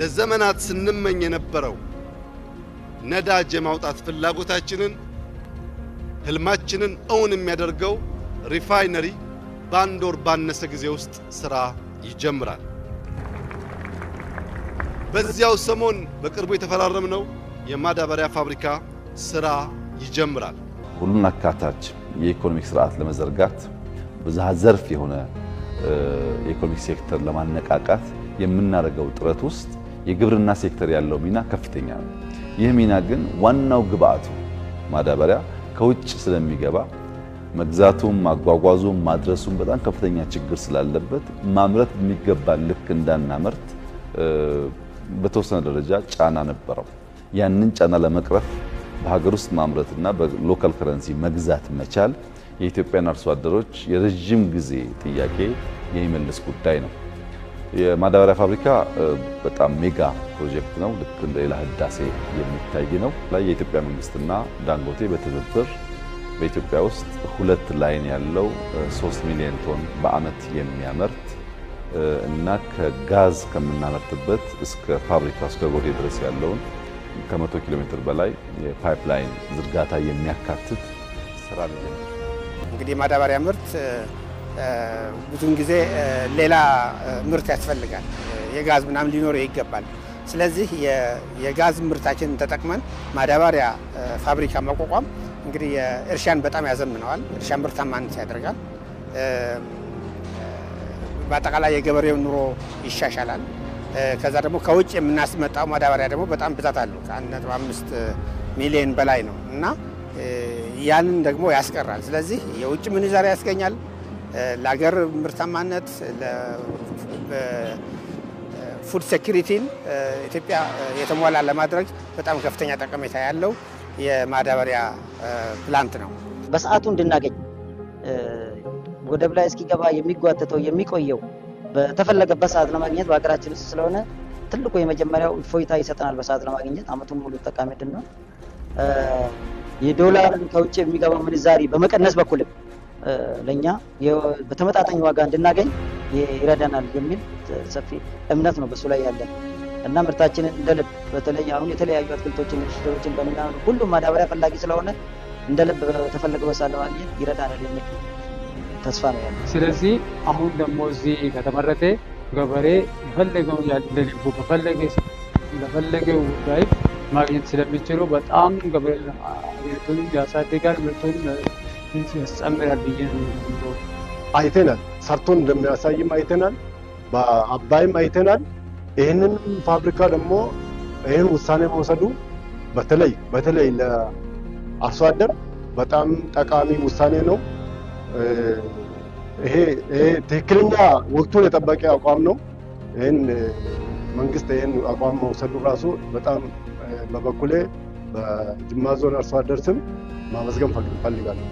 ለዘመናት ስንመኝ የነበረው ነዳጅ የማውጣት ፍላጎታችንን፣ ህልማችንን እውን የሚያደርገው refinery በአንድ ወር ባነሰ ጊዜ ውስጥ ስራ ይጀምራል። በዚያው ሰሞን በቅርቡ የተፈራረምነው የማዳበሪያ ፋብሪካ ስራ ይጀምራል። ሁሉን አካታች የ economic ስርዓት ለመዘርጋት፣ ብዝሃ ዘርፍ የሆነ የ economic sector ለማነቃቃት የምናደርገው ጥረት ውስጥ የግብርና ሴክተር ያለው ሚና ከፍተኛ ነው። ይህ ሚና ግን ዋናው ግብአቱ ማዳበሪያ ከውጭ ስለሚገባ መግዛቱም፣ ማጓጓዙም፣ ማድረሱም በጣም ከፍተኛ ችግር ስላለበት ማምረት በሚገባ ልክ እንዳናመርት በተወሰነ ደረጃ ጫና ነበረው። ያንን ጫና ለመቅረፍ በሀገር ውስጥ ማምረትና በ local currency መግዛት መቻል የኢትዮጵያን አርሶ አደሮች የረጅም ጊዜ ጥያቄ የሚመልስ ጉዳይ ነው። የማዳበሪያ ፋብሪካ በጣም mega project ነው። ልክ እንደ ሌላ ህዳሴ የሚታይ ነው። ላይ የኢትዮጵያ መንግስትና ዳንጎቴ በትብብር በኢትዮጵያ ውስጥ ሁለት line ያለው፣ 3 ሚሊዮን ቶን በአመት የሚያመርት እና ከጋዝ ከምናመርትበት እስከ ፋብሪካ እስከ ጎዴ ድረስ ያለውን ከ100 ኪሎ ሜትር በላይ የ pipeline ዝርጋታ የሚያካትት ስራ ነው። እንግዲህ ማዳበሪያ ምርት ብዙውን ጊዜ ሌላ ምርት ያስፈልጋል። የጋዝ ምናምን ሊኖረው ይገባል። ስለዚህ የጋዝ ምርታችንን ተጠቅመን ማዳበሪያ ፋብሪካ ማቋቋም እንግዲህ እርሻን በጣም ያዘምነዋል። እርሻ ምርታማነት ያደርጋል። በአጠቃላይ የገበሬው ኑሮ ይሻሻላል። ከዛ ደግሞ ከውጭ የምናስመጣው ማዳበሪያ ደግሞ በጣም ብዛት አለው። ከ1.5 ሚሊዮን በላይ ነው እና ያንን ደግሞ ያስቀራል። ስለዚህ የውጭ ምንዛሪ ያስገኛል። ለሀገር ምርታማነት፣ food security ን ኢትዮጵያ የተሟላ ለማድረግ በጣም ከፍተኛ ጠቀሜታ ያለው የማዳበሪያ plant ነው። በሰዓቱ እንድናገኝ፣ ወደብ ላይ እስኪገባ የሚጓተተው የሚቆየው በተፈለገበት ሰዓት ለማግኘት በሀገራችን ውስጥ ስለሆነ ትልቁ የመጀመሪያው እፎይታ ይሰጠናል። በሰዓት ለማግኘት አመቱን ሙሉ ጠቃሚ እንድንሆን፣ የዶላርን ከውጭ የሚገባው ምንዛሪ በመቀነስ በኩልም ለእኛ በተመጣጣኝ ዋጋ እንድናገኝ ይረዳናል የሚል ሰፊ እምነት ነው በሱ ላይ ያለን እና ምርታችንን እንደ ልብ፣ በተለይ አሁን የተለያዩ አትክልቶችን ሽቶችን በምናምን ሁሉም ማዳበሪያ ፈላጊ ስለሆነ እንደ ልብ በተፈለገው ሰዓት ለማግኘት ይረዳናል የሚል ተስፋ ነው ያለው። ስለዚህ አሁን ደግሞ እዚህ ከተመረተ ገበሬ የፈለገውን ያለ ልቡ በፈለገ ለፈለገው ጉዳይ ማግኘት ስለሚችሉ በጣም ገበሬ አገሪቱን ያሳድጋል፣ ምርቱን ያስጨምራል ብዬ ነው። አይተናል። ሰርቶን እንደሚያሳይም አይተናል። በአባይም አይተናል። ይህንን ፋብሪካ ደግሞ ይህን ውሳኔ መውሰዱ በተለይ በተለይ ለአርሶ አደር በጣም ጠቃሚ ውሳኔ ነው። ይሄ ትክክለኛ ወቅቱን የጠበቀ አቋም ነው። ይህን መንግስት ይህን አቋም መውሰዱ ራሱ በጣም በበኩሌ በጅማ ዞን አርሶ አደር ስም ማመስገን እፈልጋለሁ።